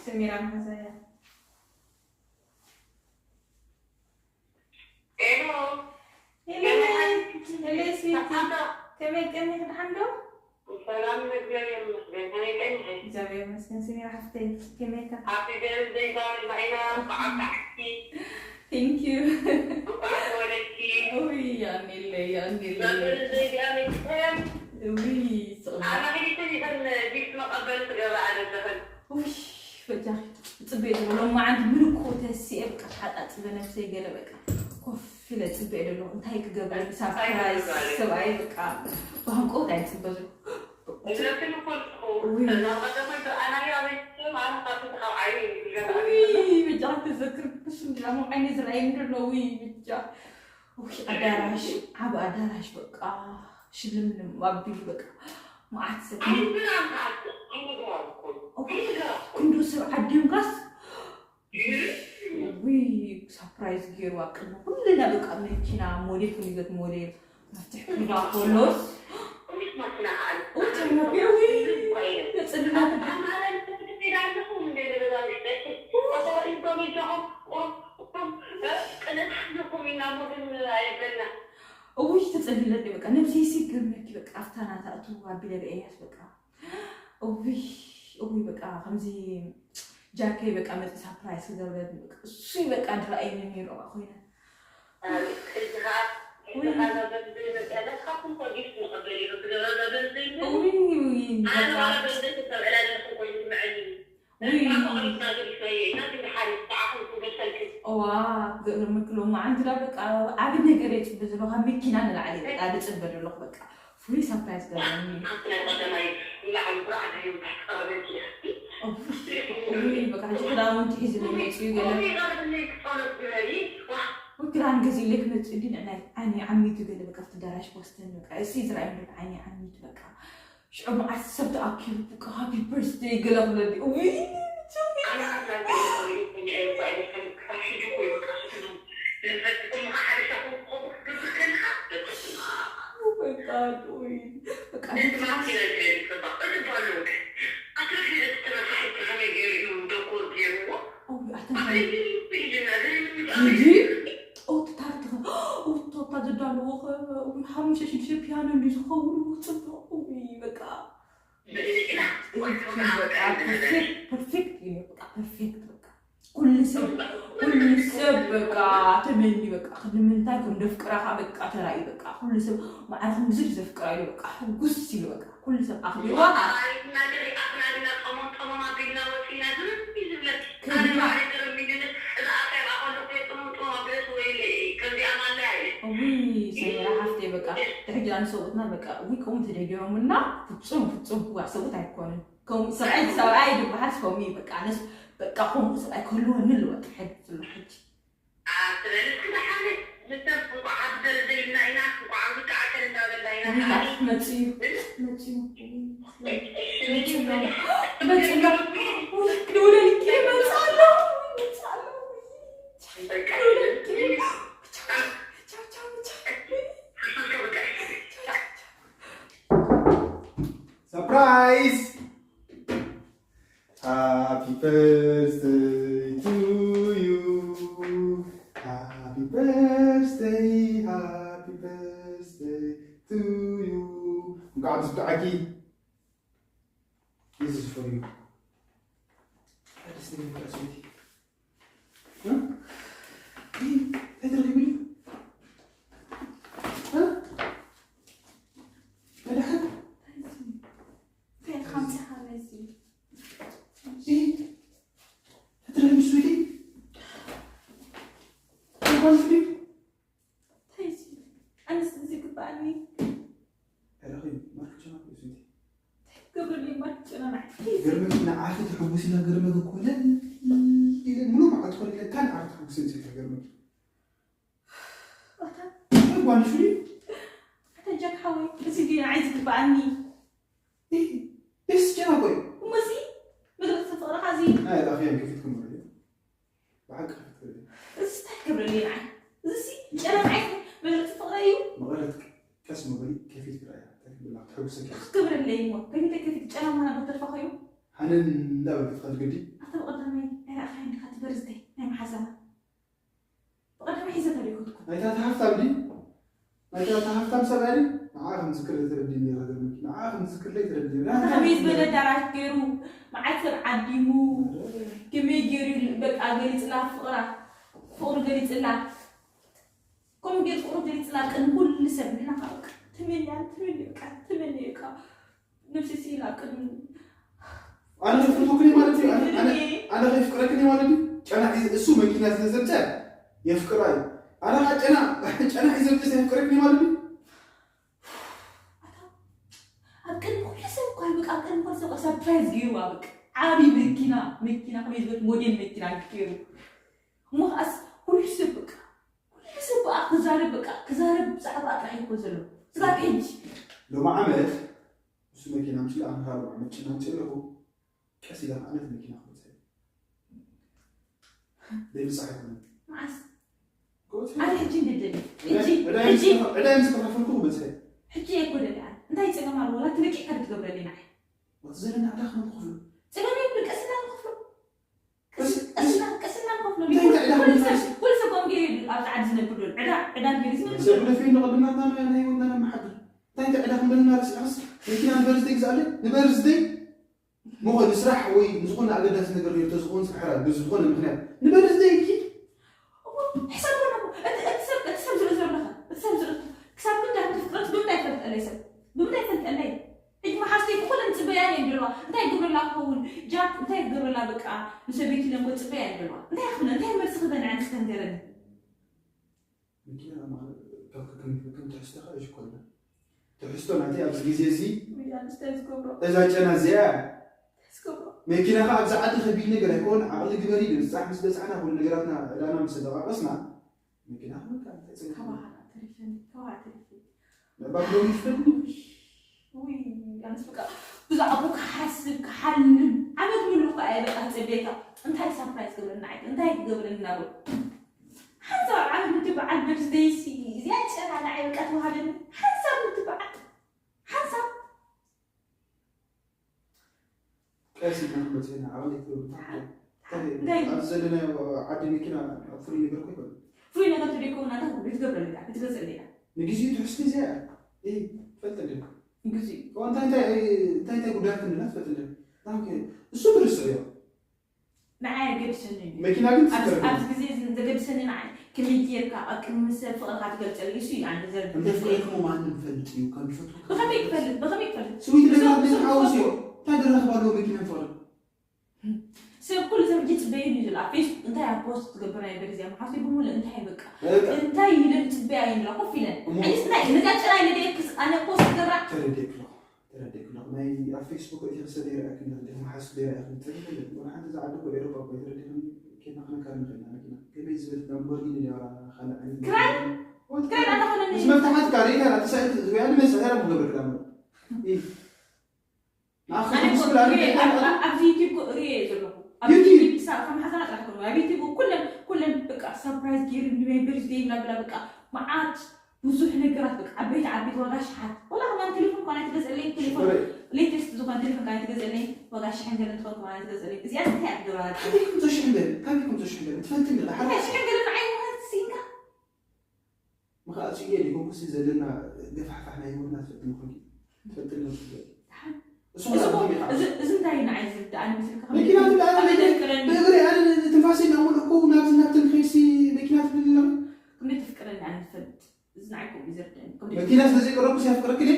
ስሚራ መሓዛያ። ሄሎ። ሄሎ፣ ሄሎ፣ ስዊቲ። ሰላም ዶ? ከመይ ቀኒኺ? ደሓን ዶ? ሰላም፣ እግዚኣብሔር ይመስገን። ከመይ ቀኒኺ? እግዚኣብሔር ይመስገን። ስሚራ ሓፍተይ፣ ከመይካ? ሃፒ በርዝደይ ዛሬ ማይና፣ በዓል በዓልኪ። Thank you። እንኳዕ ተወለድኪ። ውይ፣ ያኔለይ፣ ያኔለይ። በርዝደይ ዲኣ መይክፈል። ውይ፣ ጽቕና። ኣነ ኸዲተን ይኸን ጊፍት መቐበል ትገብራ ኣለኽን። ውይ፣ በጃኺ፣ ጽበይ ዘሎ ሎማዓንቲ ምልኮ ተሲኤ በቃ ተሓጻጽበ ነብሰይ ገለ በቃ ኮፍ ኢለ ጽበይ ዘሎ እንታይ ክገብረኒ ሳርፕራይዝ ክገብረኒ? ሰብኣይ በቃ ብሃንቆት ኣይጽበ ዘሎ። እለትን እኮ ኣለኹ። ውይ። እዛ ቀደመ ኣናያ ቤተሰብ ኣነ ካብቲ ካብ ዓይኒ ይገርም። ውይ፣ በጃ ተዘክር ብስም ዲላሞ ዓይኒ ዝረኣየኒ ዘሎ። ውይ፣ በጃ። ውይ፣ ኣዳራሽ፣ ዓቢ ኣዳራሽ በቃ ሽልምልም ኣቢሉ በቃ መዓት ሰብ። ዓይኒ ግራ ምዓት፣ ዓይኒ ግራ እኮ። ውይ፣ ክንዱ ሰብ ዓዲዮም ጋስ። ይህ ውይ፣ ሳፕራይዝ ገይሩ ኣብ ቅድሚ ኩልና በቃ መኪና ሞዴል፣ ፍሉይ ሞዴል መፍትሕ ክህባ ከሎስ። ፖሊስ ማኪና ከኣ ኦ፣ ተማኪ፣ ውይ፣ የጽልላ። ኣማራን ትምህርቲ ቤት ኣለኹም እንደ ገዛ ውሽጠ። ቆጠሮ ኢንፎርሜሽን ቁሩብ፣ ቁሩብ፣ እ፣ ቅንዕና ኣለኩም ኢና እሞ ግን ኣየብለና። እውይ፣ ተጸሊለኒ በቃ፣ ነብሰይሲ ገርመኪ በቃ፣ ኣብታ ናታ እቱ ኣቢለ ርእያስ በቃ። እውይ፣ እውይ፣ በቃ፣ ከምዚ ጃከይ በቃ መጽ ሳፕራይዝ ክገብረኒ በቃ፣ እሱይ በቃ ድረኣየኒ ነይሩ በቃ ኮይነ። ኣቤት፣ ሕጂ ኸኣ፣ ሕጂ ውይ። ኸኣ እዛ በርዝደይ መጽኣ፣ ናትካትኩም እኮ ጊፍት ንቕበል እዩ፣ ክትገብራ እዛ በርዝደይ ግን። ውይ፣ ውይ፣ ኣነ በቃ። ዋላ በርዝደይ ክተብዕላ ዘለኹም ኮይኑ ይስምዐኒ እዩ። ውይ። ንስኻ እኮ ቅሪብና ገዲፍናዮ ኢና፣ ግን ደሓን እዩ፣ ብዓኹም ክንገድፈልክን። እዋ፣ ክገርመኪ ሎማዓንቲ ዳ በቃ ዓቢ ነገር እየ ጽበ ዘለኹ፣ ካብ መኪና ንላዕሊ በቃ ዝጽበ ዘለኹ በቃ። ፍሉይ ሳፕራይዝ ገይሮምኒ። ካብቲ ናይ ቀዳማይ ንላዕሊ ኩርዓት እዩ፣ ታሕቲ ቀረበኪ ኢኻ። ኦፍ፣ ኦፍ፣ በቃ፣ ሕጂ ክዳውንቲ ሒዙ መጺኡ ገለ። ኦፍ፣ ይቐርብለይ፣ ጸሎት ግበሪ። ዋህ። ወይ ክዳን ገዚኡለይ ክመጽእ እንዲ ንዕናይ ዓይኒ ዓሚቱ ገለ፣ በቃ፣ ኣብቲ ኣዳራሽ ቦስተን፣ በቃ፣ እሲ ዝረኣይ ምድሪ ዓይኒ ዓሚቱ፣ በቃ። ሽዑ መዓት ሰብ ተኣኪቡ፣ በቃ፣ ሃፒ በርዝደይ ገለ ክብለኒ። ውይ፣ ኣነ ኣብ ናይ ገለ ቆልዑ ኮይኑ ኣይባእን፣ ከም ክሳብ ሕጂ እኮ እዩ፣ በቃ፣ ስድሩ። ንፈትኩም ሓደ ሻኹ ክኸውን ክትገብር ከለኻ፣ በቃ፣ በቃ፣ ኦይ፣ በቃ፣ ነቲ ማኪና ገለ ይጸባቕ፣ እቲ ባሎ ከ? ኣትረፊ፣ እቲ ተነፋሒት ከመይ ገይሩ እዩ ደኮር ገይርዎ? ኦይ፣ ኣተን ኣብ ካለ ዘይብሉ ኢልና፣ ዘይብሉ እንጂ፣ ኦ፣ እቲ ታርት ከ? ኦ፣ ቶታ ዘዳለዎ ከ? ኦይ፣ ሓሙሽተ ሽዱሽተ ፒያኖ እንዲ ዝኸውን፣ ጽቡቕ፣ ኦይ፣ በቃ። ብዕሊ ኢላ፣ ወይ በቃ፣ ፐርፌክት፣ ፐርፌክት እዩ፣ በቃ፣ ፐርፌክት፣ በቃ። ኩሉ ሰብ፣ ኩሉ ሰብ በቃ ተመኒ በቃ፣ ክንዲ ምንታይ ከም ደፍቅራኻ በቃ ተራእዩ በቃ፣ ኩሉ ሰብ ማዕረ ክንዲ ዝብል ዘፍቅራ ኢሉ በቃ፣ ሕጉስ ኢሉ በቃ፣ ኩሉ ሰብ ኣኽቢርዋ። ኣይ፣ እና ገለ ኣፍና ግና ጠሞም ጠሞም ኣቢልና ወፂና፣ ዝም እዩ ዝብለኪ። ከቢራ። ኣነ ባዕለይ ገረም ኢሉኒ፣ እዛ ኣፍያ ብኣ ከለኹ እየ ጥሙም ጥሙም ኣቢለስ፣ ወይለይ፣ ከምዚኣ ማለያ ኢለ። እውይ፣ ሰሚራ ሓፍተይ በቃ፣ ድሕጂ ኣነ ሰብኡትና በቃ፣ እውይ፣ ከምኡ ተደጊሮምና፣ ፍጹም፣ ፍጹም፣ ዋ፣ ሰብኡት ኣይኮኑን። ከምኡ ሰብኣይ፣ ሰብኣይ ዝበሃል ከምኡ እዩ። በቃ ኣነስ በቃ ከምኡ ሰብኣይ ክህልወኒ ኣለዎ ጥራሕ ዘሎ ሕጂ። ኣትበል እስኪ ደሓነ። ንሰብ እንቋዕ ሃቢ በርዝደይ ኢልና ኢና፣ እንቋዕ ኣብ ዝከዓከል እንዳበልና ኢና። ውይ፣ ከዓኒ። መፅዩ፣ መፅዩ። እሺ፣ መፅዩ። መፅዩ። ውይ፣ ክድውለልኪ መፅእ ኣሎ። መፅእ ኣሎ። በቃ። ክድውለልኪ። ቻው፣ ቻው፣ ቻው፣ ቻው። ቻው፣ ቻው፣ ቻው። ሰርፕራይዝ! Happy birthday to you. Happy birthday, happy birthday to you. እንኳዕ ደስ በዓኪ። This is for you. ደስ ይበል፣ ደስ ይበል። እ? እ? እንታይ ተረኺቡኒ? እ? መድሓን? እንታይ ኢኻ ኣምፂኻ ነዚ? እ? እንታይ ተረኺቡ ስዊቲ? እንታይ ጓል ስዊቲ? እንታይ እዚ? ኣነስ እዚ ይግባኣኒ። ኧረ ኸይዱ፣ ማርክ ጨናቂ እዩ ስዊቲ። እንታይ ክገብረሉ እዩ ማርክ ጨናቂ? እንታይ እዚ? ገርመኪ፣ ንዓኺ ተሐጉስና ገርመኪ እኮ ለል ኢለ ሙሉእ መዓልቲ ኮነ ኢለ፣ እንታይ ንዓኺ ተሐጉስን ጽኢኻ ገርመኪ? ኣታ እንታይ ጓል ሽሪ? ኣታ ጃክ ሓወይ፣ እዚ ድዩ ንዓይ ዝግባኣኒ? እ፣ ደስ ጨናቂ እዩ። እሞ እዚ መግለጺ ፍቕርኻ እዚ? ኣይ፣ ኣፍያ ከፊትኩም በሉ። ብሓቂ ከፊትኩም በሉ። እዚ እንታይ ክገብረሉ እዩ ንዓይ? እዚ ጨና ንዓይ መግለጺ ፍቕረይ እዩ። መቐረት ቀስ መበሊ ከፊት ክረኣያ እንታይ ክብላ ክትሕጉሰካ ክትገብረለይ እሞ ከፊተ ከፊት ጨና ምዃና ዶ ተርፋኸዩ? ሓንን እንዳበልክ ትኸድ ግዲ ኣታ ብቐዳማይ ኣይረኣኻይን ዲኻ እቲ በርዝደይ ናይ መሓዛና ብቐዳማይ ሒዘ ተሪኩትኩ ናይታ ተሃፍታም ዲ ናይታ ተሃፍታም ሰብኣይ ዲ ንዓ ከም ዝክር ተረዲኒ ይረገርምኪ ንዓ ከም ዝክር ተረዲኒ ኣታ ከመይ ዝበለ ዳራት ገይሩ መዓት ሰብ ዓዲሙ ከመይ ገይሩ በቃ ገሊፅላ ፍቕራ ፍቕሩ ገሊፅላ ከምኡ ገይሩ ፍቕሩ ገሊፅላ ቅድሚ ኩሉ ሰብ ንሕና ከዓ በቃ ተመልያ ተመልያ በቃ ተመልያ በቃ ነብሲ ሲላ ቅድሚ ኣነ ከፍቅረክኒ ማለት እዩ ኣነ ከፍቅረክኒ ማለት እዩ ጨና ሒዘ እሱ መኪና ስለዘምፀ የፍቅራ እዩ ኣነ ከዓ ጨና ጨና ሒዘ ምፅስ የፍቅረክኒ ማለት እዩ ኣብ ቅድሚ ኩሉ ሰብ እኳ በቃ ኣብ ቅድሚ ኩሉ ሰብ ሰርፕራይዝ ገይርዋ በቃ ዓብዪ መኪና መኪና ከመይ ዝበል ሞዴል መኪና ገይሩ እሞ ከዓስ ኩሉ ሰብ በቃ ኩሉ ሰብ በቃ ክዛረብ በቃ ክዛረብ ብዛዕባ ጥራሕ ይኮን ዘሎ ስጋብ ሕጂ ሎሚ ዓመት እሱ መኪና ምፅኡ ኣነ ካብ ሎሚ ዓመት ጨና ምፅኡ ኣለኹ ቀስ ኢለ ከዓ ነቲ መኪና ክወፅእ ዘይብፃሕ ኣይኮነን መዓስ ክወፅእ ኣነ ሕጂ እንደደሊ ሕጂ ዕዳይ ሕጂ ምስ- ዕዳይ ምስ ከፋፈልኩ ክመፅእ ሕጂ ኣይኮነን ኣነ እንታይ ፀገም ኣለዎ ላ ትለቂዕካ ክትገብረለይ ንዓይ እቲ ዘለና ዕዳ ክመን ክኽፍሎ ፀገም የብሉ ቀስና ንክፍሎ ቀስ- ቀስና ቀስና ንክፍሎ እንታይ እንታይ ዕዳ ኩሉ ክመን ሰብ ኩሉ ሰብ ከምኡ ገይሩ ኣብዚ ዓዲ ዝነብር ዘሎ ዕዳ ዕዳ ገይሩ ዝመልስ ሰብ ብለፊ ንቐድምናትና ናይ ናይ ወንዳና መሓድር እንታይ እንታይ ዕዳ ክመን እናረስዕስ መኪና ንበርዝደይ ግዛኣለይ ንበርዝደይ ምኾ ንስራሕ ወይ ንዝኾነ ኣገዳሲ ነገር ነርቶ ዝኾን ስራሕራ ብዝኾነ ምክንያት ንበርዝደይ ኪ ሕሰብ ኮነ እቲ እቲ ሰብ እቲ ሰብ ዝርኢ ዘለኻ እቲ ሰብ ዝርኢ ክሳብ ክንዳ ተፍቅረት ብምንታይ ፈልጠለይ ሰብ ብምንታይ ፈልጠለይ ሕጂ መሓዝተይ ብኩለን ፅበያን እዮም ዘለዋ እንታይ ግብርላ ክኸውን ጃክ እንታይ ግብርላ በቃ ንሰበይቲ ለሞ ፅበያ እዮም ዘለዋ እንታይ ክብለ እንታይ መልሲ ክበን ዓንስ ተንገረኒ መኪና ማለት ካብ ከም ከም ትሕዝተኻ ይሽኮልና ትሕዝቶ ናተይ ኣብዚ ግዜ እዚ ኣንስታይ ዝገብሮ እዛ ጨና እዚኣ ዝገብሮ መኪናኻ ኣብዚ ዓዲ ከቢድ ነገር ኣይኮን ዓቕሊ ግበሪ ድብል ፃሕ ምስ በፃሕና ኩሉ ነገራትና ዕዳና ምስ ተጠቃቀስና መኪና ክመካ እንታይ ፀገም ከባህራ ተሪፈኒ ከባህራ ተሪፈኒ ምዕባግ ሎሚ ይፍለጥ ውይ ኣነስ በቃ ብዛዕባኡ ክሓስብ ክሓልም ዓመት ሙሉ እኳ እየ በቃ ዝፅበየካ እንታይ ሳፕራይዝ ክገብረኒ ንዓይ እንታይ ክገብረኒ እናበሉ ሓንሳብ ዓመት ምትበዓል በርዝደይሲ እዚኣ ጨና ንዓይ በቃ ተዋሃበኒ ሓንሳብ ምትበዓል ሓንሳብ ቀስ ኢልና ክንመፅእ ኢና ዓቕሊ ትገብር እንታይ ኣብዚ ዘለናዮ ዓዲ መኪና ኣብ ፍሉይ ነገር እኮ ይኮነ ፍሉይ ነገር ተደይኮ እናታ ክትገብረኒ እያ ክትገዝእኒ እያ ንግዚኡ ትሕዝቲ እዚኣ እያ እይ ትፈልጥ እንደ ንግዚኡ እንታይ እንታይ እንታይ እንታይ ጉዳያት እንድና ትፈልጥ እንደ እሱ ብርሱ እዮ ንዓይ ኣገድሰኒ እዩ መኪና ግን ኣብዚ ትስከር ኣብዚ ግዜ እዚ ዘገድሰኒ ንዓይ ከመይ ጌርካ ኣብ ቅድሚ ሰብ ፍቕርካ ትገልፀሉ እሱ እዩ ኣነ ዘርግ እንደፍቅረክሞ ማንም ፈልጥ እዩ ከም ዝፈትኩ ብኸመይ ክፈልጥ ብኸመይ ክፈልጥ ስዊት ነገር ግን ሓውስ እዮ እንታይ ደረኽባ ኣለዎ መኪና ፍቕሪ ሰብ ኩሉ ሰብ ሕጂ ፅበየኒ እዩ ዘሎ ኣብ ፌስቡክ እንታይ ኣብ ፖስት ትገብር ናይ በርዝያ መሓሲ ብምሉእ እንታይ በቃ በቃ እንታይ ኢለን ፅበያ እየን ላ ኮፍ ኢለን እሞ ሕጂስ እንታይ ነዚኣ ጨና ኢለ ደየክስ ኣነ ፖስት ገብራ ተረዲእክ ኣለኹ ተረዲእክ ኣለኹ ናይ ኣብ ፌስቡክ እቲ ክሰደ ይረኣክ እንዳለ መሓስ ደይረኣክ ትፈልጥ ወላ ሓንቲ ዝዓዲ ኮ ኤሮፓ ኮ ተረዲእክ ኬና ክነካር ንኽእል ኢና መኪና ከመይ ዝበለት ላምቦርጊኒ ድያ ካልእ ዓይነት ክራይ ክራይ ኣናኾነኒ ምስ መፍትሓት ካሬታ ኣትሳእት ዝውያድ መሰ ዕረብ ክገብር ክዳሞ ኣነ እኮ ሪኤ ኣብ- ኣብ- ኣብዚ ዩቲብ እኮ ሪኤ እየ ዘለኹ ኣብ ዩቲብ? ዩቲብ ክሳብ ካብ መሓዛና ጥራሕ ኮ ኣብ ዩቲብ ኩለን ኩለን በቃ ሰርፕራይዝ ገይሩ ንበርዝደይ እናብላ በቃ መዓት ብዙሕ ነገራት በቃ ዓበይቲ ዓበይቲ ዋጋ ሽሓት ወላ ከማን ቴሌፎን እኳ ናይ ትገዝእለይ ቴሌፎን ሌተስት ዝኾነ ቴሌፎን እኳ ናይ ትገዝእለይ ዋጋ ሽሕን ገለን ትኸውን ከማን ናይ ትገዝእለይ እዚኣ እንታይ እያ ትገብራ ካበይ ከምዞ ሽሕን ገለን ካበይ ከምዞ ሽሕን ገለን ትፈልጥኒ ዶ ሓደ ሽሕን ገለን ንዓይ ምዃን ስኢንካ ምኽኣል ስኢነ ዲኩም ክሲ ዘለና ገፋሕፋሕ ናይ ህይወትና ትፈልጥኒ ኮንኪ ትፈልጥኒ ኮንኪ እሱ እዚ ኹላ እኮ- ኮንኪ እዚ- እዚ እንታይ ንዓይ ዝርዳእኒ መስልካ መኪና ትብላ ኣነ ከመይ ዘፍቅረኒ ብእግሪ ኣነ ትንፋሰይ እናመልእኩ ናብዚ ናብቲ ንኸይድሲ መኪና ትብል ኣለኺ ከመይ ተፍቅረኒ ኣነ ዝፈልጥ እዚ ንዓይ ከምኡ እዩ ዘርዳእኒ ከመይ መኪና ስለ ዘይቀረብኩስ የፍቅረክን እየ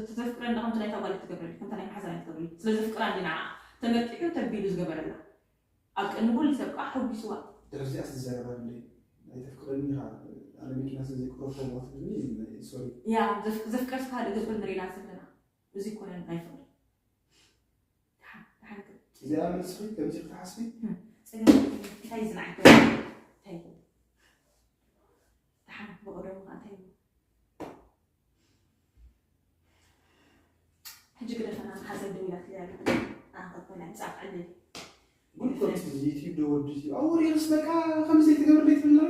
ተዘፍቅረኒ ከምቲ ናይታ ጓል ትገብረኒ ከምታ ናይ መሓዛ ናይ ትገብረኒ ስለ ዘፍቅራ እንዲ ንዓ ተመርቂሑ ተቢሉ ዝገበረላ ኣብ ቅድሚ ኩሉ ሰብ ከዓ ሕጒስዋ ድሕዚ ኣስ ዝዛረባ እንደ ኣይተፍቅረኒ ኢኻ ኣነ መኪና ስለ ዘይቀረብኩ ሞት ብኒ ሶሪ ያ ዘፍ- ዘፍቀርካ ዝገብር ንሪና ዘለና እዚ ኮነ ናይ ፍቅሪ ደሓን ደሓን ግን እዚኣ መልስኺ ከምዚ ክትሓስቢ ፀገም እንታይ ዝንዓይ እንታይ ደሓን ብቐደሙ ከዓ እንታይ ሕጂ ግደፈና መሓዘይ ደዊላትለይ ኣላ ኣንኸኮና ፃፍዐለይ ጉድ ኮቲ ዩቲብ ዶ ወዲ ዩቲብ ኣብ ወሬ ርስ በቃ ከምዚ ትገብር ለይ ትብልና